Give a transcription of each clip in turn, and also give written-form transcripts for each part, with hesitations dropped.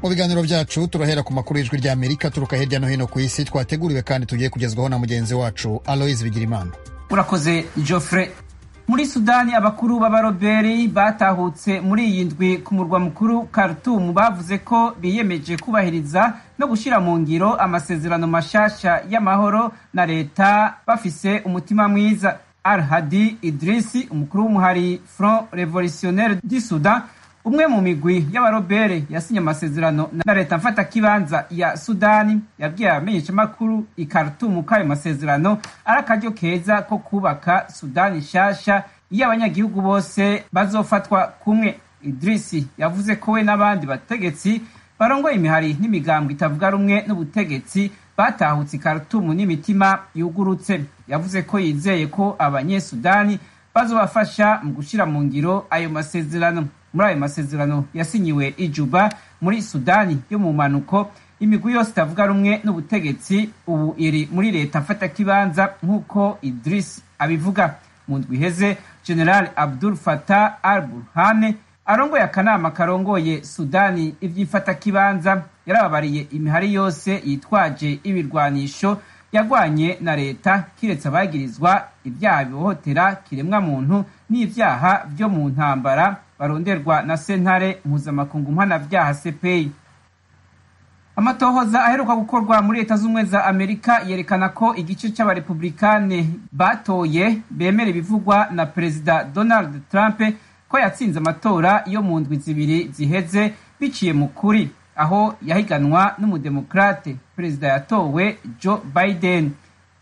Mu biganiro byacu turahera ku makuru y'Ijwi ry'Amerika turuka hirya no hino ku isi, twateguriwe kandi tugiye kugezwaho na mugenzi wacu Aloise Bigirimana. Urakoze Geoffrey. Muri Sudani, abakuru b'abaroberi batahutse muri iyi ndwi ku murwa mukuru Khartoum bavuze ko biyemeje kubahiriza no gushyira mu ngiro amasezerano mashasha y'amahoro na leta bafise umutima mwiza. Al Hadi Idrisi, umukuru w'umuhari Front Revolutionnaire du Sudan, umwe mu migwi y'abarobere yasinye amasezerano na leta mfatakibanza ya Sudani, yabwiye abamenyeshamakuru i Khartoum ko ayo masezerano ari akaryo keza ko kubaka Sudani nshasha iyo abanyagihugu bose bazofatwa kumwe. Idrisi yavuze ko we n'abandi bategetsi barongoye imihari n'imigambwe itavuga rumwe n'ubutegetsi batahutse i Khartoum n'imitima yugurutse. Yavuze ko yizeye ko abanyesudani bazobafasha mu gushyira mu ngiro ayo masezerano. Muri ayo masezerano yasinyiwe i Juba muri Sudani yo mu mpanuko, imigwi yose itavuga rumwe n'ubutegetsi ubu iri muri leta mfatakibanza nk'uko Idris abivuga. Mu ndwi iheze, General Abdul Fattah al Burhane arongoye akanama karongoye Sudani ivy'imfatakibanza yarababariye imihari yose yitwaje ibirwanisho yagwanye na leta, kiretse abagirizwa ibyaha bihohotera kiremwa muntu n'ivyaha vyo mu ntambara baronderwa na sentare mpuzamakungu mpanavyaha CPI. Amatohoza aheruka gukorwa muri Leta z'Ubumwe za Amerika yerekana ko igice c'abarepublikane batoye bemera ibivugwa na Perezida Donald Trump ko yatsinze amatora yo mu ndwi zibiri ziheze biciye mu kuri, aho yahiganwa n'umudemokrate perezida yatowe Joe Biden.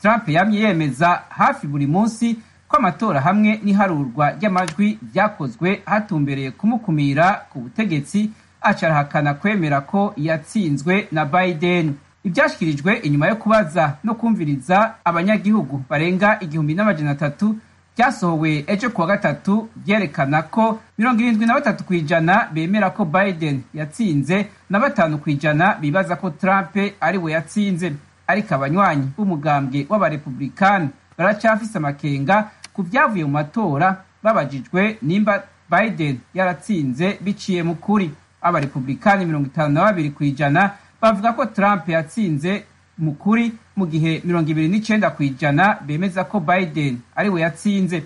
Trump yamye yemeza hafi buri munsi ko amatora hamwe n'iharurwa ry'amajwi byakozwe hatumbereye kumukumira ku butegetsi, acarahakana kwemera ko yatsinzwe na Biden. Ibyashyikirijwe inyuma yo kubaza no kumviriza abanyagihugu barenga 1300 byasohowe ejo kuwa gatatu byerekana ko 73% bemera ko Biden yatsinze na 5% bibaza ko Trump ari we yatsinze. Ariko abanywanyi b'umugambwe w'abarepublikani baracafise amakenga ku byavuye mu matora babajijwe nimba Biden yaratsinze biciye mu kuri. Abarepublikani 52% bavuga ko Trump yatsinze mu kuri, mu gihe 29% bemeza ko Biden ari we yatsinze.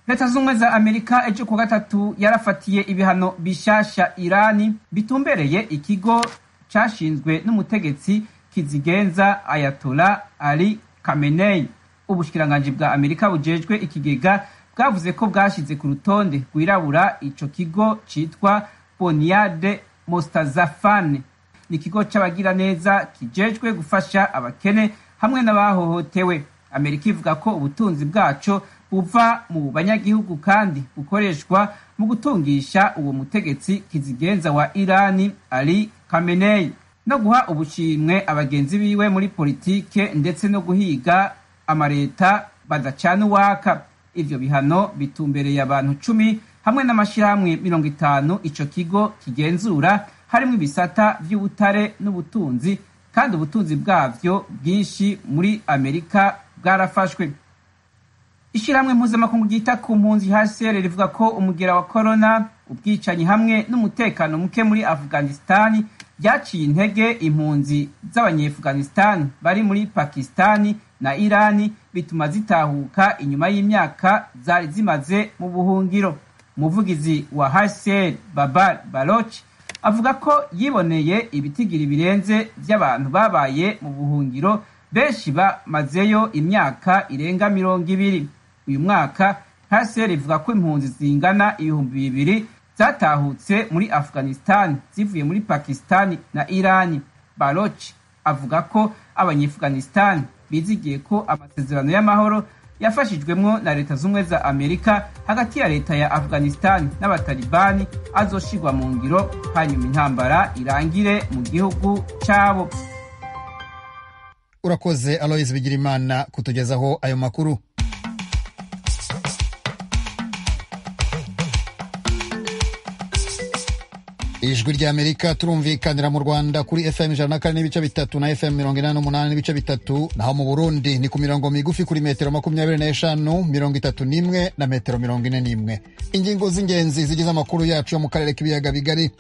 Leta z'Ubumwe za Amerika ejo ku gatatu yarafatiye ibihano bishasha Irani bitumbereye ikigo cashinzwe n'umutegetsi kizigenza Ayatollah Ali Khamenei. Ubushikiranganji bwa Amerika bujejwe ikigega bwavuze ko bwashize ku rutonde rwirabura ico kigo citwa Bonyade Mostazafan. Ni ikigo c'abagiraneza kijejwe gufasha abakene hamwe n'abahohotewe. Amerika ivuga ko ubutunzi bwaco buva mu banyagihugu kandi bukoreshwa mu gutungisha uwo mutegetsi kizigenza wa Irani Ali Khamenei, no guha ubushimwe abagenzi biwe muri politike ndetse no guhiga amareta badacana uwaka. Ivyo bihano bitumbereye abantu 10 hamwe n'amashirahamwe 50 ico kigo kigenzura, harimo ibisata vy'ubutare n'ubutunzi, kandi ubutunzi bwavyo bwinshi muri Amerika bwarafashwe. Ishirahamwe mpuzamakungu ryita ku mpunzi HCR rivuga ko umugera wa corona, ubwicanyi hamwe n'umutekano muke muri Afghanistan byaciye intege impunzi z'abanyeafghanistan bari muri Pakistani na Irani, bituma zitahuka inyuma y'imyaka zari zimaze mu buhungiro. Umuvugizi wa HCR Babar Baloch avuga ko yiboneye ibitigiri birenze by'abantu babaye mu buhungiro, benshi bamazeyo imyaka irenga 20. Uyu mwaka HCR ivuga ko impunzi zingana 2000 zatahutse muri Afghanistan zivuye muri Pakistan na Irani. Baloch avuga ko abanyeafghanistan bizigiye ko amasezerano y'amahoro yafashijwemwo na Leta z'Ubumwe za Amerika hagati ya leta ya Afghanistan n'abatalibani azoshirwa mu ngiro, hanyuma intambara irangire mu gihugu cabo. Urakoze Aloise Bigirimana kutugezaho ayo makuru. Ijwi ry'Amerika turumvikanira mu Rwanda kuri FM 104.3 na FM 88.3, naho mu Burundi ni ku mirongo migufi kuri metero 25, 31 na metero 41. Ingingo z'ingenzi zigize amakuru yacu yo mu karere k'ibiyaga bigari.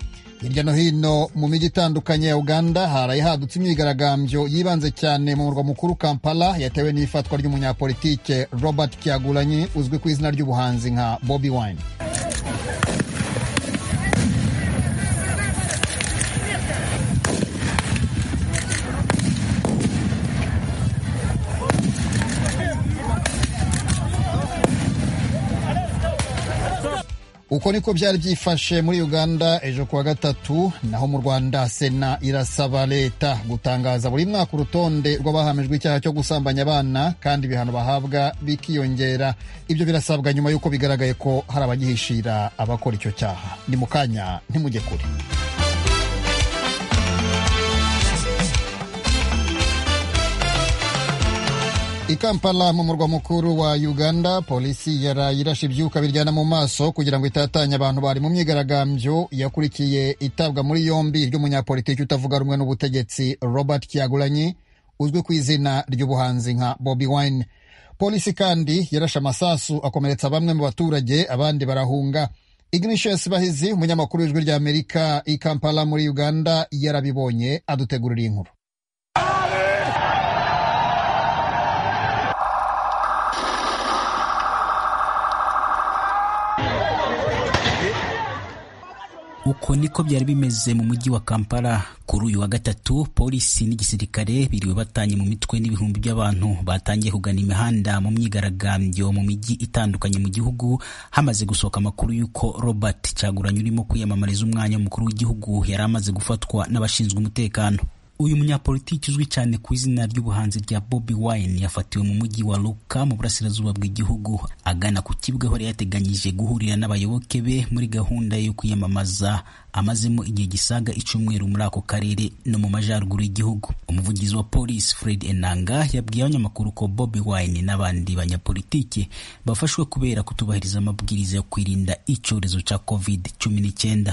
Hirya no hino mu mijyi itandukanye ya Uganda haraye hadutse imyigaragambyo yibanze cyane mu murwa mukuru Kampala, yatewe n'ifatwa ry'umunyapolitike Robert Kyagulanyi uzwi ku izina ry'ubuhanzi nka Bobi Wine. Uko niko byari byifashe muri Uganda ejo kuwa gatatu. Naho mu Rwanda, Sena irasaba leta gutangaza buri mwaka urutonde rw'abahamijwe icyaha cyo gusambanya abana kandi ibihano bahabwa bikiyongera. Ibyo birasabwa nyuma y'uko bigaragaye ko hari abagihishira abakora icyo cyaha. Ni mu kanya, ntimujye kure. I Kampala mu murwa mukuru wa Uganda, polisi yaraye irashe ibyuka biryana mu maso kugira ngo itatanye abantu bari mu myigaragambyo yakurikiye itabwa muri yombi ry'umunyapolitiki utavuga rumwe n'ubutegetsi Robert Kyagulanyi uzwi ku izina ry'ubuhanzi nka Bobi Wine. Polisi kandi yarashe amasasu akomeretsa bamwe mu baturage, abandi barahunga. Ignatius Bahizi, umunyamakuru w'Ijwi ry'Amerika i Kampala muri Uganda, yarabibonye adutegurira inkuru. Uko niko byari bimeze mu mujyi wa Kampala kuri uyu wa gatatu. Polisi n'igisirikare biriwe batanye mu mitwe n'ibihumbi by'abantu batangiye kugana imihanda mu myigaragambyo mu mijyi itandukanye mu gihugu, hamaze gusohoka amakuru y'uko Robert Kyagulanyi urimo kwiyamamariza umwanya w'umukuru w'igihugu yari amaze gufatwa n'abashinzwe umutekano. Uyu munyapolitiki uzwi cyane ku izina ry'ubuhanzi rya Bobi Wine yafatiwe mu mujyi wa Luka mu burasirazuba bw'igihugu agana ku kibuga aho yari yateganyije guhurira n'abayoboke be muri gahunda yo kwiyamamaza amazemo igihe gisaga icyumweru muri ako karere no mu majyaruguru y'igihugu. Umuvugizi wa polisi Fred Enanga yabwiye abanyamakuru ko Bobi Wine n'abandi banyapolitiki bafashwe kubera kutubahiriza amabwiriza yo kwirinda icyorezo cya COVID-19.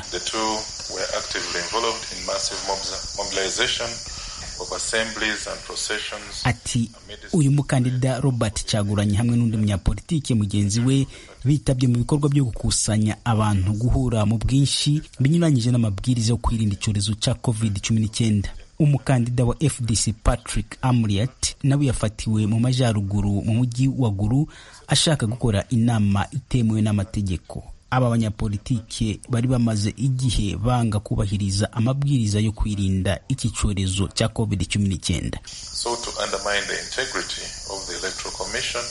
Ati uyu mukandida Robert Kyagulanyi hamwe n'undi munyapolitiki mugenzi we bitabye mu bikorwa byo gukusanya abantu guhura mu bwinshi binyuranyije n'amabwiriza yo kwirinda icyorezo cya COVID-19. Umukandida wa FDC Patrick Amriat nawe yafatiwe mu majyaruguru mu mujyi wa Gulu ashaka gukora inama itemewe n'amategeko. Aba banyapolitike bari bamaze igihe banga kubahiriza amabwiriza yo kwirinda iki cyorezo cya COVID-19. So to undermine the integrity of the Electoral Commission.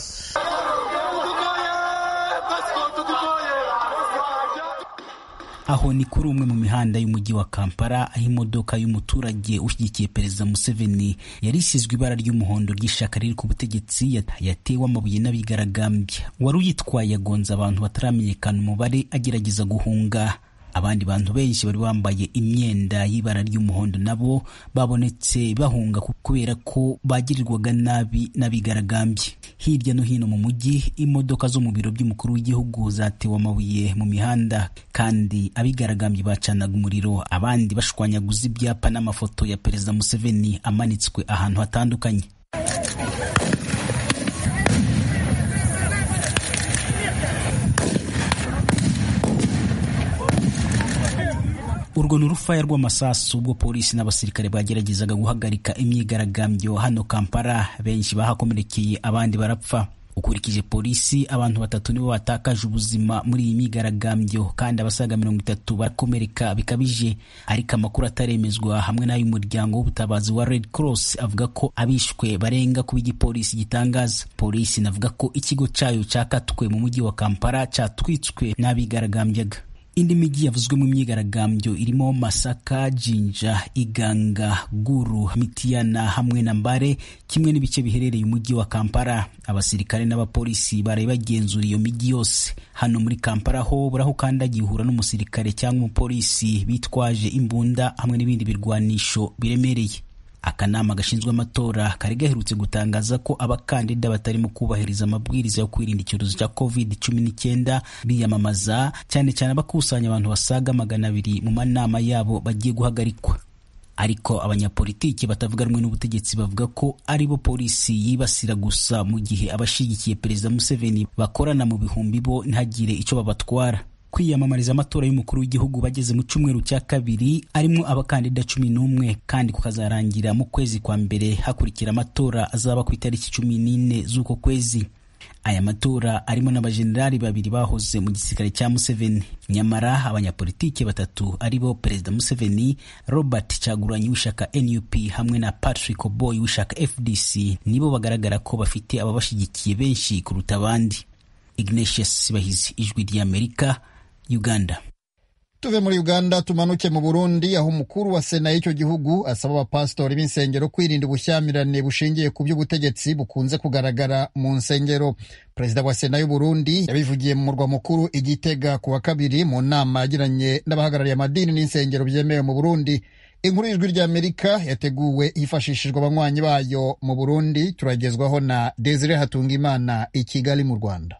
Aho ni kuri umwe mu mihanda y'umujyi wa Kampala aho imodoka y'umuturage ushyigikiye Perezida Museveni yari isizwe ibara ry'umuhondo ry'ishyaka riri ku butegetsi yatewe amabuye n'abigaragambya. Wari uyitwaye yagonze abantu bataramenyekana umubare agerageza guhunga. Abandi bantu benshi bari bambaye imyenda y'ibara ry'umuhondo nabo babonetse bahunga kubera ko bagirirwaga nabi n'abigaragambye. Hirya no hino mu mujyi, imodoka zo mu biro by'umukuru w'igihugu zatewe amabuye mu mihanda, kandi abigaragambye bacanaga umuriro, abandi bashwanyaguza ibyapa n'amafoto ya Perezida Museveni amanitswe ahantu hatandukanye. Urwo ni urufaya rw'amasasu ubwo polisi n'abasirikare bageragezaga guhagarika imyigaragambyo hano Kampala. Benshi bahakomerekeye, abandi barapfa. Ukurikije polisi, abantu batatu nibo batakaje ubuzima muri iyi myigaragambyo kandi abasaga 30 barakomereka bikabije. Ariko amakuru ataremezwa hamwe n'ay'umuryango w'ubutabazi wa Red Cross avuga ko abishwe barenga kuba igipolisi gitangaza. Polisi inavuga ko ikigo cyayo cyakatwe mu mujyi wa Kampala cyatwitswe n'abigaragambyaga. Indi mijyi yavuzwe mu myigaragambyo irimo Masaka, Jinja, Iganga, Guru, Mitiyana hamwe na Mbare, kimwe n'ibice biherereye umujyi wa Kampala. Abasirikare n'abapolisi baraye bagenzura iyo mijyi yose. Hano muri Kampala ho buri aho ukandagiye uhura n'umusirikare cyangwa umupolisi bitwaje imbunda hamwe n'ibindi birwanisho biremereye. Akanama gashinzwe amatora kari gaherutse gutangaza ko abakandida batarimo kubahiriza amabwiriza yo kwirinda icyorezo cya COVID-19 biyamamaza, cyane cyane abakusanya abantu basaga 200 mu manama yabo bagiye guhagarikwa. Ariko abanyapolitiki batavuga rumwe n'ubutegetsi bavuga ko aribo polisi yibasira gusa, mu gihe abashigikiye Perezida Museveni bakorana mu bihumbi bo ntihagire icyo babatwara. Kwiyamamariza amatora y'umukuru w'igihugu bageze mu cyumweru cya kabiri arimo abakandida 11, kandi kukazarangira mu kwezi kwa mbere hakurikira amatora azaba ku itariki 14 z'uko kwezi. Aya matora arimo n'abajenerali babiri bahoze mu gisirikare cya Museveni. Nyamara abanyapolitiki batatu aribo Perezida Museveni, Robert Kyagulanyi w'ishyaka NUP hamwe na Patrick Oboi w'ishyaka FDC nibo bagaragara ko bafite ababashyigikiye benshi kuruta abandi. Ignatius Bahizi, Ijwi ry'Amerika, Uganda. Tuve muri Uganda tumanuke mu Burundi, aho umukuru wa sena y'icyo gihugu asaba abapasitori b'insengero kwirinda ubushyamirane bushingiye ku by'ubutegetsi bukunze kugaragara mu nsengero. Perezida wa sena y'u Burundi yabivugiye mu murwa mukuru i Gitega ku wa kabiri mu nama yagiranye n'abahagarariye amadini n'insengero byemewe mu Burundi. Inkuru y'Ijwi ry'Amerika yateguwe hifashishijwe abanywanyi bayo mu Burundi, turagezwaho na Desire Hatungimana i Kigali mu Rwanda.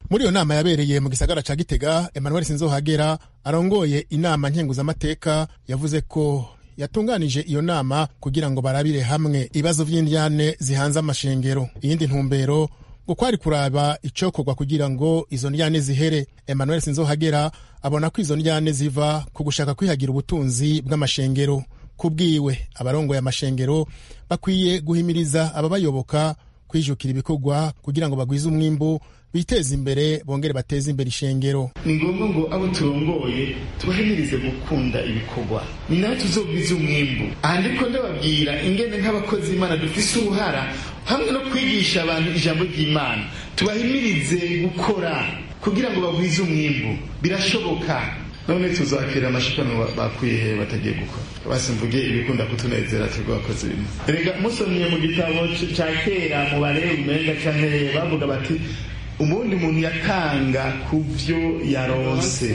Muri iyo nama yabereye mu gisagara ca Gitega, Emmanuel Sinzohagera arongoye inama nkenguzamateka yavuze ko yatunganije iyo nama kugira ngo barabire hamwe ibibazo vy'indyane zihanze amashengero. Iyindi ntumbero ngo kwari kuraba icokorwa kugira ngo izo ndyane zihere. Emmanuel Sinzohagera abona ko izo ndyane ziva ku gushaka kwihagira ubutunzi bw'amashengero. Kubwiwe, abarongoye amashengero bakwiye guhimiriza ababayoboka kwijukira ibikorwa kugira ngo bagwize umwimbu, biteze imbere bongere bateze imbere ishengero. Ni ngombwa ngo abo turongoye tubahimirize gukunda ibikorwa, ni nawe tuzogwiza umwimbu. Aha ndiko ndababwira ingene nk'abakozi b'Imana dufise uruhara hamwe no kwigisha abantu ijambo ry'Imana, tubahimirize gukora kugira ngo bagwize umwimbu. Birashoboka. None tuzakira amashikanwa bakuye he batagiye gukora? Basi mvuge ibikunda kutunezera twebwe abakozi b'Imana. Erega musomye mu gitabo ca kera mu Balewi umenga canke bavuga bati ubundi umuntu yatanga ku byo yaronse,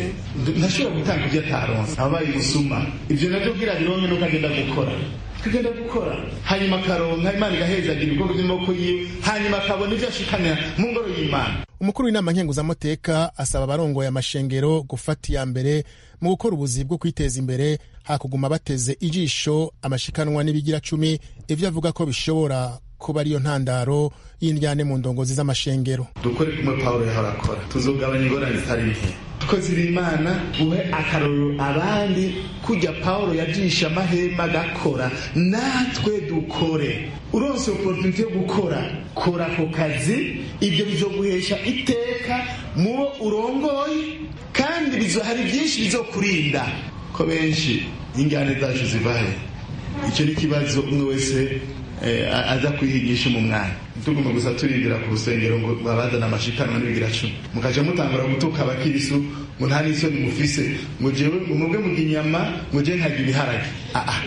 ntashobora gutanga ku byo ataronse, abaye umusuma. Ibyo nabyo kugira bironke nuko agenda gukora, akagenda gukora hanyuma akaronka, Imana igahezagira ibikorwa by'amaboko yiwe, hanyuma akabona ibyo ashikanira mu ngoro y'Imana. Umukuru w'inama nkenguzamateka asaba abarongoye amashengero gufata iya mbere mu gukora ubuzi bwo kwiteza imbere, hakuguma bateze ijisho amashikanwa n'ibigira cumi, ivyo avuga ko bishobora kuba ariyo ntandaro y'indyane mu ndongozi z'amashengero. Dukore kumwe Pawulo yahora akora, tuzogabanya ingorane zitari nke. Dukozi b'Imana buhe akarorero abandi, kujya Pawulo yajisha amahema agakora, natwe dukore. Uronse opportunity yo gukora, kora ako kazi, ibyo bizoguhesha iteka mubo urongoye, kandi hari byinshi bizokurinda. Ko benshi injyane zacu zivahe? Icyo ni ikibazo umwe wese aza kwihigisha mu mwanya. Tuguma gusa turindira ku rusengero ngo babazana amashikanwa n'ibigira cumi, mukaja mutangura gutuka abakirisu ngo nta n'isoni mufise, ngo jewe ngo mubwe murya inyama, ngo jewe nkarya ibiharage. Aa,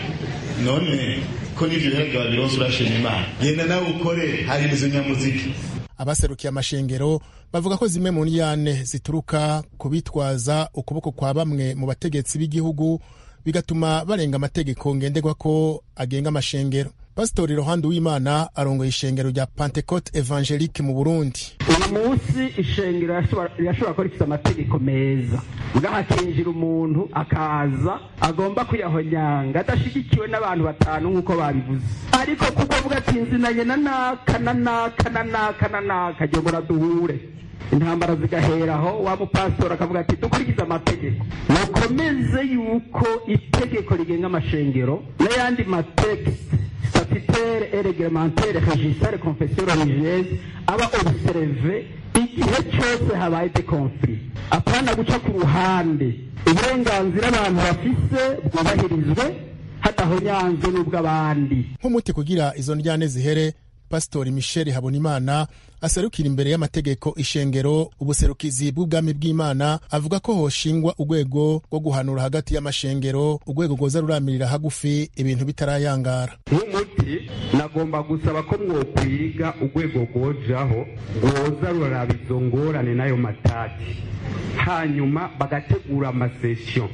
none ko n'ivyo biharage wabironse urashima Imana, genda nawe ukore hari izo nyamuziki. Abaserukiye amashengero bavuga ko zimwe mu ndyane zituruka ku bitwaza ukuboko kwa bamwe mu bategetsi b'igihugu, bigatuma barenga amategeko ngenderwa ko agenga amashengero. Pasitori Rohande Uwimana arongoye ishengero rya Pentecote Evangelique mu Burundi. Uyu munsi ishengero rirashobora kuba rifite amategeko meza, mugabo hakinjira umuntu akaza agomba kuyahonyanga adashigikiwe n'abantu batanu nk'uko babivuze, ariko kuko avuga ati nzinanye na naka na naka na naka na naka, jyobora duhure, intambara zigaheraho. Wa mupasitori akavuga ati dukurikize amategeko, mukomeze yuko itegeko rigenga amashengero n'ayandi mategeko statutaire et réglementaire régissant les confessions religieuses aba observe igihe cyose habaye des conflits, apana guca ku ruhande. Uburenganzira abantu bafise bwubahirizwe hadahonyanzwe n'ubw'abandi. Nk'umuti kugira izo ndyane zihere, Pasitori Michel Habonimana aserukira imbere y'amategeko ishengero ubuserukizi bw'ubwami bw'Imana avuga ko hoshingwa urwego rwo guhanura hagati y'amashengero, urwego rwoza ruramirira hagufi ibintu bitarayangara. Nk'umuti nagomba gusaba ko mwokwiga urwego rwojaho rwoza ruraraba izo ngorane n'ayo matati, hanyuma bagategura amasesiyo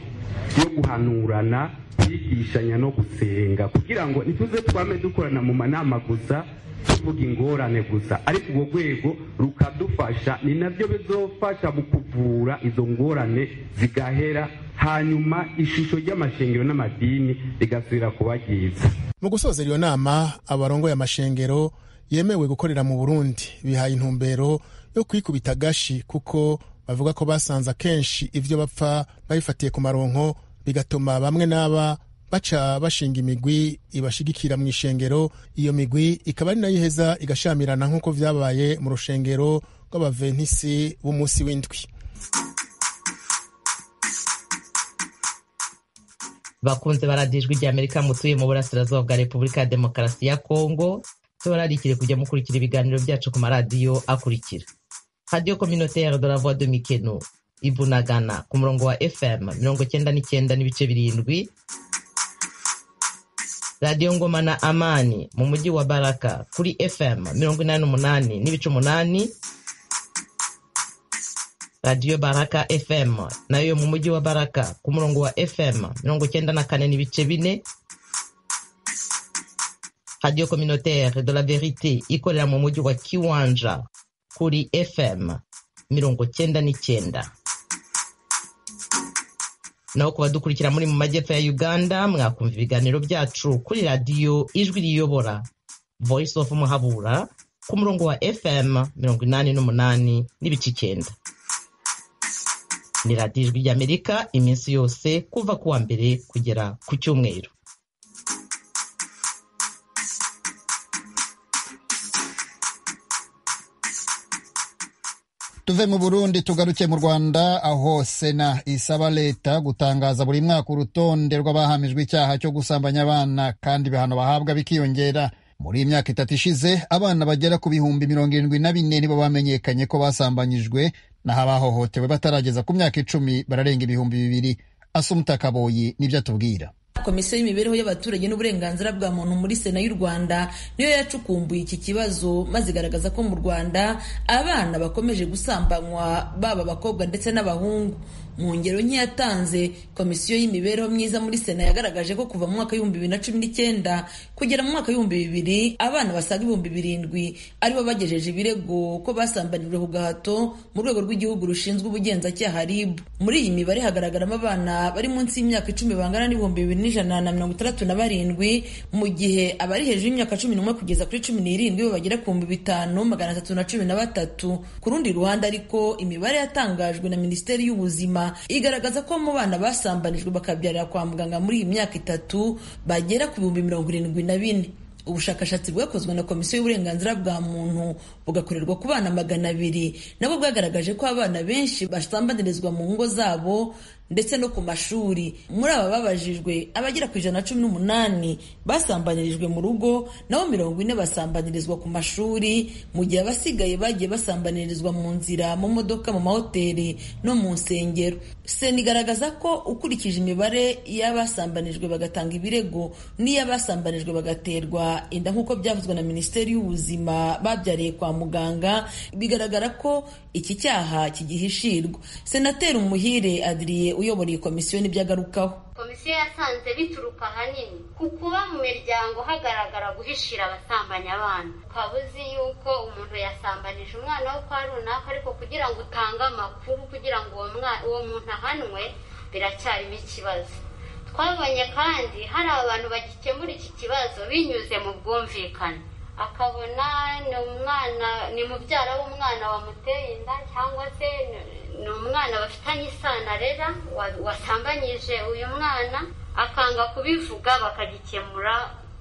yo guhanurana, kwigishanya no gusenga, kugira ngo ntituze twame dukorana mu manama gusa tuvuga ingorane gusa, ariko urwo rwego rukadufasha. Ni nabyo bizofasha mu kuvura izo ngorane zigahera, hanyuma ishusho ry'amashengero n'amadini rigasubira kuba ryiza. Mu gusoza iyo nama, abarongoye amashengero yemewe gukorera mu Burundi bihaye intumbero yo kwikubita agashi, kuko bavuga ko basanze akenshi ivyo bapfa babifatiye ku maronko, bigatuma bamwe n'aba baca bashinga imigwi ibashigikira mu ishengero. Iyo migwi ikaba ari nayo iheza igashamirana, nk'uko vyabaye mu rushengero rw'abaventisi b'umunsi w'indwi. Bakunze baradiyo Ijwi ry'Amerika mutuye mu burasirazuba bwa Repubulika ya Demokarasi ya Kongo, tubararikire kujya mukurikira ibiganiro byacu ku maradiyo akurikira: Radiyo Communautaire de la Voix de Mikeno Ibunagana ku murongo wa FM 99.7, Radiyo Ngoma na Amani mu mujyi wa Baraka kuri FM 88.8, Radiyo Baraka FM nayo mu mujyi wa Baraka ku murongo wa FM 94.4, Radio Communautaire de la Verite ikorera mu mujyi wa Kiwanja kuri FM 99. Naho ku badukurikira muri mu majyepfo ya Uganda, mwakumva ibiganiro byacu kuri radiyo Ijwi Riyobora Voice of Muhabura ku murongo wa FM 88.9. Ni radiyo Ijwi ry'Amerika iminsi yose kuva ku wa mbere kugera ku cyumweru. Tuve mu Burundi tugaruke mu Rwanda, aho Sena isaba leta gutangaza buri mwaka urutonde rw'abahamijwe icyaha cyo gusambanya abana, kandi ibihano bahabwa bikiyongera. Muri iyi myaka 3 ishize, abana bagera ku 74,000 nibo bamenyekanye ko basambanyijwe, naho abahohotewe batarageza ku myaka 10 bararenga 2000. Asumta Kaboyi nibyo atubwira. Komisiyo y'imibereho y'abaturage n'uburenganzira bwa muntu muri Sena y'u Rwanda niyo yacukumbuye iki kibazo, maze igaragaza ko mu Rwanda abana bakomeje gusambanywa, baba abakobwa ndetse n'abahungu. Mu ngero nke yatanze, komisiyo y'imibereho myiza muri Sena yagaragaje ko kuva mu mwaka 2019 kugera mu mwaka 2000 abana basaga 7000 aribo bagejeje ibirego ko basambanijwe ku gahato mu rwego rw'igihugu rushinzwe ubugenzacyaha RIB. Muri iyi mibare hagaragaramo abana bari munsi y'imyaka 10 bangana n'2167, mu gihe abari hejuru y'imyaka 11 kugeza kuri 17 bo bagera ku 5313. Ku rundi ruhande ariko, imibare yatangajwe na Minisiteri y'Ubuzima igaragaza ko mu bana basambanijwe bakabyarira kwa muganga muri iyi myaka 3 bagera ku 74,000. Ubushakashatsi bwakozwe na komisiyo y'uburenganzira bwa muntu bugakorerwa ku bana 200 nabo bwagaragaje ko abana benshi basambanirizwa mu ngo zabo ndetse no ku mashuri. Muri aba babajijwe, abagera ku 118 basambanirijwe mu rugo, naho 40 basambanirizwa ku mashuri, mu gihe abasigaye bagiye basambanirizwa mu nzira, mu modoka, mu mahoteli no mu nsengero. Sena igaragaza ko ukurikije imibare y'abasambanijwe bagatanga ibirego n'iy'abasambanijwe bagaterwa inda nk'uko byavuzwe na Minisiteri y'Ubuzima babyariye kwa muganga, bigaragara ko iki cyaha kigihishirwa. Senateri Umuhire Adrie uyobora iyi komisiyo n'ibyo agarukaho. Komisiyo yasanze bituruka ahanini ku kuba mu miryango hagaragara guhishira abasambanya abana. Ukaba uzi yuko umuntu yasambanije umwana we kwa runaka, ariko kugira ngo utange amakuru kugira ngo uwo muntu ahanwe biracyarimo ikibazo. Twabonye kandi hari abantu bagikemura iki kibazo binyuze mu bwumvikane, akabona ni umwana, ni mubyara w'umwana wamuteye inda, cyangwa se ni umwana bafitanye isano arera wasambanyije uyu mwana, akanga kubivuga, bakagikemura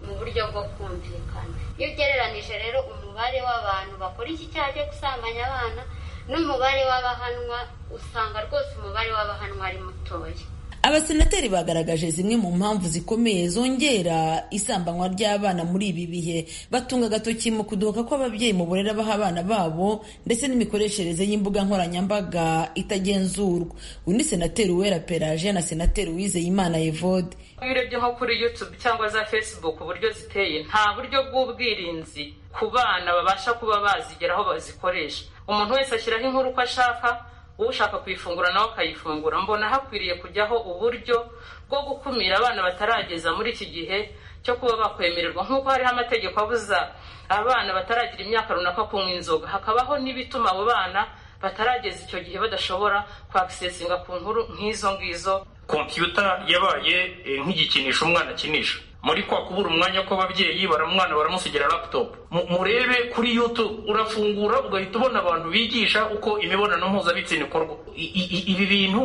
mu buryo bwo kumvikana. Iyo ugereranije rero umubare w'abantu bakora iki cyaha cyo gusambanya abana n'umubare w'abahanwa, usanga rwose umubare w'abahanwa ari mutoya. Abasenateri bagaragaje zimwe mu mpamvu zikomeye zongera isambanywa ry'abana muri ibi bihe, batunga agatoki mu kudohoka kw'ababyeyi mu burere baha abana babo ndetse n'imikoreshereze y'imbuga nkoranyambaga itagenzurwa. Undi senateri Uwera Pelagie na senateri Uwizeyimana Evode. Iyo urebye nko kuri YouTube cyangwa za Facebook uburyo ziteye, nta buryo bw'ubwirinzi ku bana babasha kuba bazigeraho bazikoresha. Umuntu wese ashyiraho inkuru uko ashaka, Ushaka kuyifungura nawe akayifungura. Mbona hakwiriye kujyaho uburyo bwo gukumira abana batarageza muri iki gihe cyo kuba bakwemererwa, nk'uko hariho amategeko abuza abana bataragira imyaka runaka kunywa inzoga, hakabaho n'ibituma abo bana batarageza icyo gihe badashobora kwakisesinga ku nkuru nk'izo ngizo. Kompiyuta yabaye nk'igikinisho umwana akinisha muri kwa kubura umwanya kw'ababyeyi, baramwana baramusigira laptop. Murebe kuri YouTube, urafungura ugahita ubona abantu bigisha uko imibonano mpuzabitsina ikorwa. Ibi bintu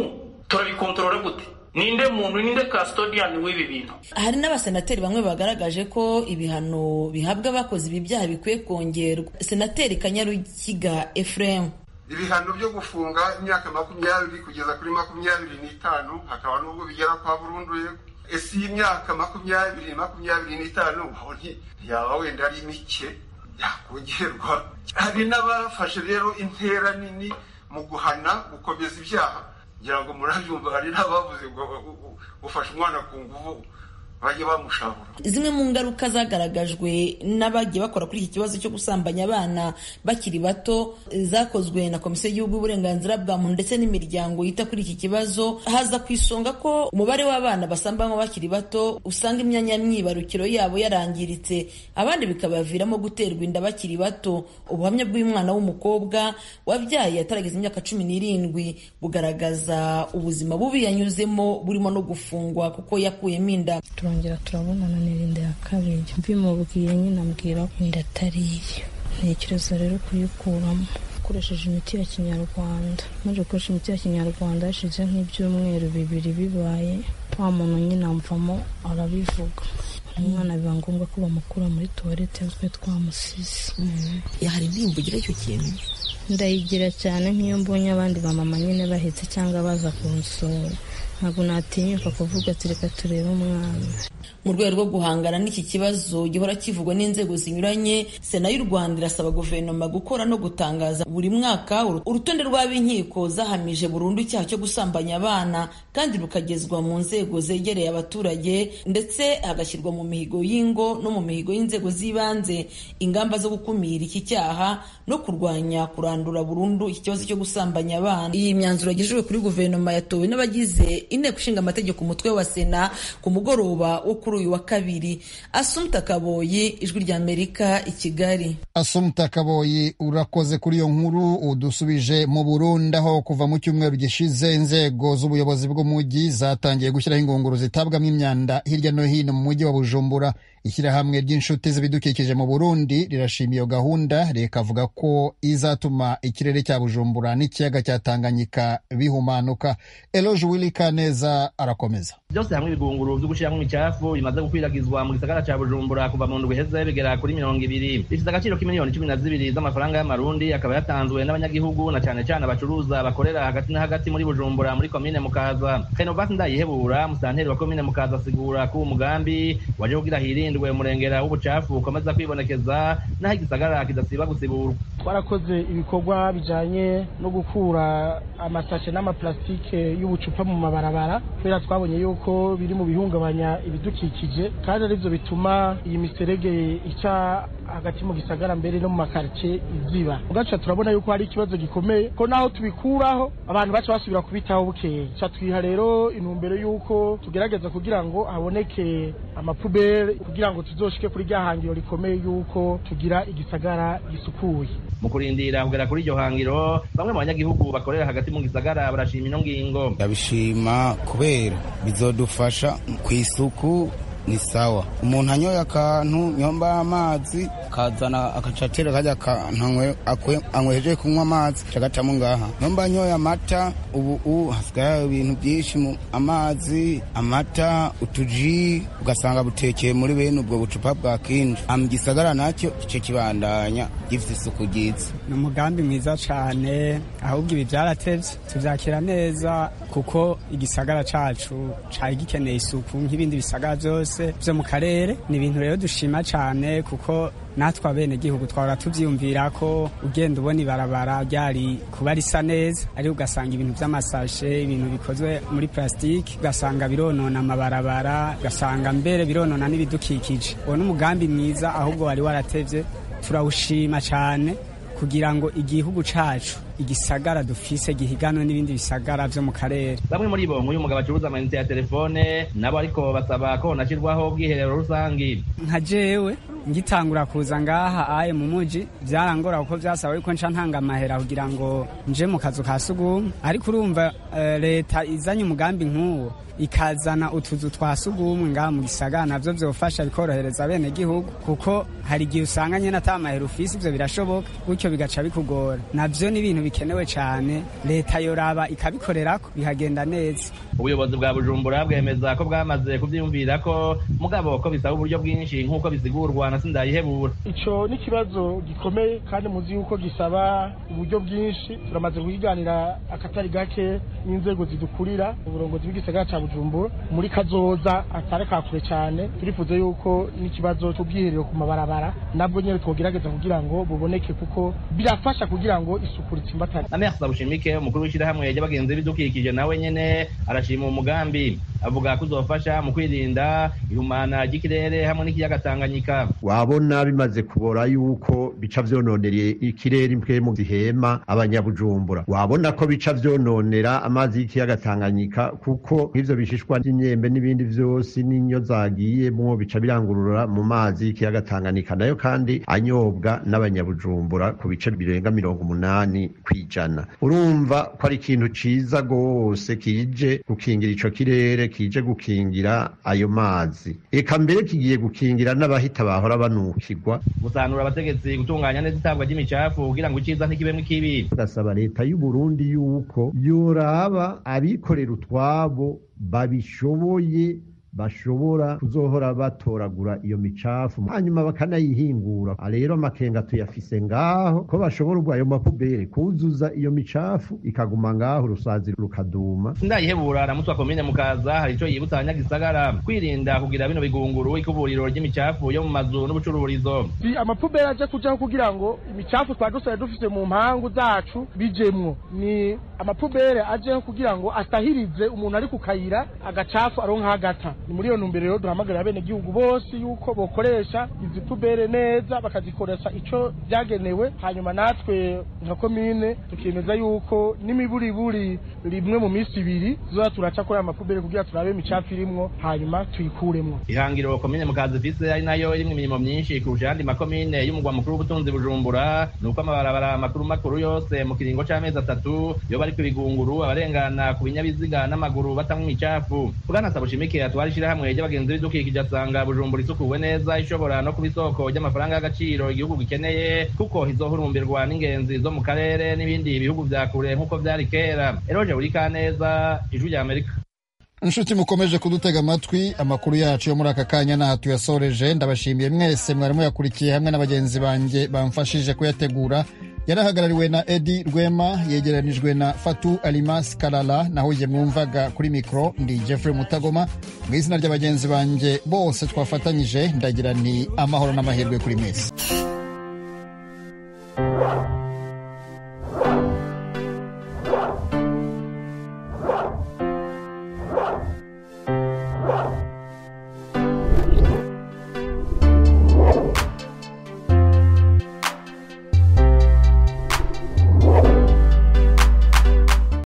turabikontorora gute? Ninde muntu, ninde custodian w'ibi bintu? Hari n'abasenateri bamwe bagaragaje ko ibihano bihabwa abakoze ibi byaha bikwiye kongerwa. Senateri Kanyarukiga Ephraim: Ibihano byo gufunga imyaka 20 kugeza kuri 25, hakaba n'ubwo bigera kwa burundu. Yego, ese iyi myaka 20, 25 aho ntiyaba wenda ari mike, yakongerwa? Hari n'abafashe rero intera nini mu guhana gukomeza ibyaha, ngira ngo murabyumva, hari n'abavuze ngo ufashe umwana ku nguvu bajye bamushabura. Zimwe mu ngaruka zagaragajwe n'abagiye bakora kuri iki kibazo cyo gusambanya abana bakiri bato, zakozwe na Komisiyo y'Igihugu y'Uburenganzira bwa Muntu ndetse n'imiryango yita kuri iki kibazo, haza ku isonga ko umubare w'abana basambanywa bakiri bato usanga imyanya myibarukiro yabo yarangiritse, abandi bikabaviramo guterwa inda bakiri bato. Ubuhamya bw'umwana w'umukobwa wabyaye atarageza imyaka 17 bugaragaza ubuzima bubi yanyuzemo, burimo no gufungwa kuko yakuyemo inda. Turongera turabonana n'inda ya kabiri, mbimubwiye nyine ambwira inda atari iye. Ntekereza rero kuyikuramo ukoresheje imiti ya kinyarwanda. Maze gukoresha imiti ya kinyarwanda hashize nk'ibyumweru 2 bibaye, wa muntu nyine amvamo arabivuga. Umwana biba ngombwa ko bamukura muri tuwarete, twe twamusize. Hari indirimbo ugira icyo kintu? Ndayigira cyane, nk'iyo mbonye abandi bamama nyine bahetse cyangwa baza kunsura, ntabwo natinyuka kuvuga ati reka turebe umwana. Mu rwego rwo guhangana n'iki kibazo gihora kivugwa n'inzego zinyuranye, Sena y'u Rwanda irasaba guverinoma gukora no gutangaza buri mwaka urutonde rw'ab'inkiko zahamije burundu icyaha cyo gusambanya abana, kandi rukagezwa mu nzego zegereye abaturage, ndetse hagashyirwa mu mihigo y'ingo no mu mihigo y'inzego z'ibanze ingamba zo gukumira iki cyaha no kurwanya kurandura burundu iki kibazo cyo gusambanya abana. Iyi myanzuro yagejejwe kuri guverinoma yatowe n'abagize Inteko Ishinga Amategeko umutwe wa Sena ku mugoroba wo kuri uyu wa kabiri. Asumta Kaboyi, Ijwi ry'Amerika, i Kigali. Asumta Kaboyi, urakoze kuri iyo nkuru udusubije mu Burundi, aho kuva mu cyumweru gishize inzego z'ubuyobozi bw'umujyi zatangiye gushyiraho ingunguru zitabwamo imyanda hirya no hino mu mujyi wa Bujumbura. Ishyirahamwe ry'inshuti z'ibidukikije mu Burundi rirashima iyo gahunda, rikavuga ko izatuma ikirere cya Bujumbura n'ikiyaga cya Tanganyika bihumanuka. Eloge Willy Kaneza arakomeza. Byose hamwe ibigunguru byo gushyiramo imicafu bimaze gukwiragizwa mu gisagara ca Bujumbura kuva mu ndwi iheze bigera kuri 20, bifite agaciro k'imiliyoni 12 z'amafaranga y'amarundi, akaba yatanzwe n'abanyagihugu na cane cane abacuruza bakorera hagati na hagati muri Bujumbura muri komine Mukaza. Renovasi Ndayihebura, musanteri wa komine Mukaza, asigura ko uwo mugambi waje kugira hirindwe umurengera w'ubucafu ukomeza kwibonekeza n'aho igisagara kidasiba gusiburwa. Twarakoze ibikorwa bijanye no gukura amasashe n'amaplastike y'ubucupa mu mabarabara, kubera twabonye yuko biri mu bihungabanya ibidukikije, kandi arivyo bituma iyi miserege ica hagati mu gisagara mbere no mu makartie iziba. Ugaca turabona yuko hari ikibazo gikomeye, ko naho tubikuraho abantu baca basubira kubitaho bukeye. Ca twiha rero intumbero yuko tugerageza kugira ngo haboneke amapubere, kugira ngo tuzoshike kuri rya hangiro rikomeye yuko tugira igisagara gisukuye. Mu kurindira kugera kuri iryo hangiro, bamwe mu banyagihugu bakorera hagati mu gisagara barashima ino ngingo. Ndabishima kubera bizodufasha ku isuku. Ni sawa umuntu anyoye akantu nyomba amazi kazana akacatira kajya anywejeje kunywa amazi cagacamo ngaha, nyomba anyoye amata. Ubu hasigaye ibintu byinshi mu amazi, amata, utuji, ugasanga butekeye muri bene ubwo bucupa bwa kinji. Mu gisagara nacyo ico kibandanya gifite isuku ryiza. Ni umugambi mwiza cane, ahubwo ibi vyaratevye tuvyakira neza, kuko igisagara cacu cari gikeneye isuku nk'ibindi bisagara vyose byo mu karere. Ni ibintu rero dushima cyane, kuko natwe abenegihugu twahora tuvyiyumvira ko ugenda ubona ibarabara ryari kuba risa neza, ariko ugasanga ibintu vy'amasashe, ibintu bikozwe muri plastike, ugasanga bironona amabarabara, ugasanga mbere bironona n'ibidukikije. Uwo n'umugambi mwiza, ahubwo wari waratevye, turawushima cyane kugira ngo igihugu cacu igisagara dufise gihiganwe n'ibindi bisagara vyo mu karere. Bamwe muri bo, nk'uyu mugabo acuruza amayinite ya telefone, nabo ariko basaba ko honashyirwaho ubwiherero rusangi. Nka jewe ngitangura kuza ngaha aye mu muji vyarangora, kuko vyasaba yuko nca ntanga amahera kugira ngo nje mu kazu ka sugumwe. Ariko urumva leta izanye umugambi nk'uwo, ikazana utuzu twa sugumwe ngaha mu gisagara, navyo vyofasha bikorohereza bene gihugu, kuko hari igihe usanga nyene ata mahera ufise, ivyo birashoboka, gutyo bigaca bikugora. Navyo ni ibintu bikenewe cane, leta yoraba ikabikorerako bikagenda neza. Ubuyobozi bwa Bujumbura bwemeza ko bwamaze kuvyiyumvira ko, mugabo ko bisaba uburyo bwinshi, nk'uko bisigurwa na Sindayihebura. Ico ni ikibazo gikomeye kandi muzi yuko gisaba uburyo bwinshi. Turamaze kukiganira akatari gake n'inzego zidukurira, uburongozi bw'igisagara ca Bujumbura. Muri kazoza atari kakure cyane, turifuza yuko n'ikibazo cy'ubwiherero ku mabarabara nabwo nyene twogerageza kugira ngo buboneke, kuko birafasha kugira ngo isuku ritsimbatane. Na Merci Bushimike, umukuru w'ishyirahamwe ry'abagenzi b'ibidukikije, nawe nyene arashima umugambi, avuga ko uzofasha mu kwirinda ihumana ry'ikirere hamwe n'ikiyaga Tanganyika. Wabona bimaze kubora yuko bica vyononera ikirere, impwemu zihema abanyabujumbura. Wabona ko bica vyononera amazi y'ikiyaga Tanganyika, kuko nk'ivyo bishishwa by'imyembe n'ibindi vyose n'inyo zagiyemwo bica birangurura mu mazi y'ikiyaga Tanganyika, nayo kandi anyobwa n'abanyabujumbura ku bice birenga 80%. Urumva ko ari ikintu ciza gose kije gukingira ico kirere, kije gukingira ayo mazi, eka mbere kigiye gukingira n'abahita bahora banukirwa. Gusanura abategetsi gutunganya neza itabwa ry'imicafu kugira ngo iciza ntikibemwo ikibi. Tugasaba leta y'u Burundi yuko yoraba abikorera utwabo babishoboye, bashobora kuzohora batoragura iyo micafu hanyuma bakanayihingura. Rero amakenga tuyafise ngaho ko bashobora ubwo ayo mapubere kuzuza iyo micafu ikaguma ngaho, urusazi rukaduma. Ndayihebura aramutwa komine Mukaza hari ico yibutsa abanyagisagara kwirinda kugira bino bigunguru ikuburiro ry'imicafu yo mu mazu n'ubucururizo. Si amapubere aje kujaho kugira ngo imicafu twari dusanzwe dufise mu mpangu zacu bijemwo, ni amapubere ajeho kugira ngo asahirize umuntu ari ku kayira agacafu aronka hagata. Ni muri iyo ntumbero rero duhamagarira abenegihugu bose yuko bokoresha izi pubere neza, bakazikoresha ico vyagenewe. Hanyuma natwe nka komine tukemeza yuko n'imiburiburi rimwe mu minsi 2 tuzoza turaca kuri aya mapubere kugira turabe imicafu irimwo hanyuma tuyikuremwo. Ihangiro komine Mukaza ifise, ari nayo irimwo imirimo myinshi kurusha ayandi makomine y'umugwa mukuru w'ubutunzi Bujumbura, nuko amabarabara makuru makuru yose mu kiringo c'amezi 3 yoba ariko ibigunguru abarengana ku binyabiziga n'amaguru batamwa imicafu. Bwana Sabushimike atwara ishirahamwe ry'abagenzi b'ibidukikije asanga Bujumbura isukuwe neza ishobora no kuba isoko ry'amafaranga y'agaciro igihugu gikeneye, kuko izohurumbirwa n'ingenzi zo mu karere n'ibindi bihugu vya kure nk'uko vyari kera. Eroje Burikaneza, Ijwi rya Amerika. Inshuti mukomeje kudutega amatwi, amakuru yacu yo muri aka kanya ntaha tuyasoreje. Ndabashimiye mwese mwari muyakurikiye hamwe na bagenzi banjye bamfashije kuyategura. Yarahagarariwe na Edi Rwema, yegeranijwe na Fatu Alimas Kalala, naho jye mwumvaga kuri mikoro ndi Jeffrey Mutagoma. Mu izina rya bagenzi banjye bose twafatanyije ndagira ni amahoro n'amahirwe kuri mwese.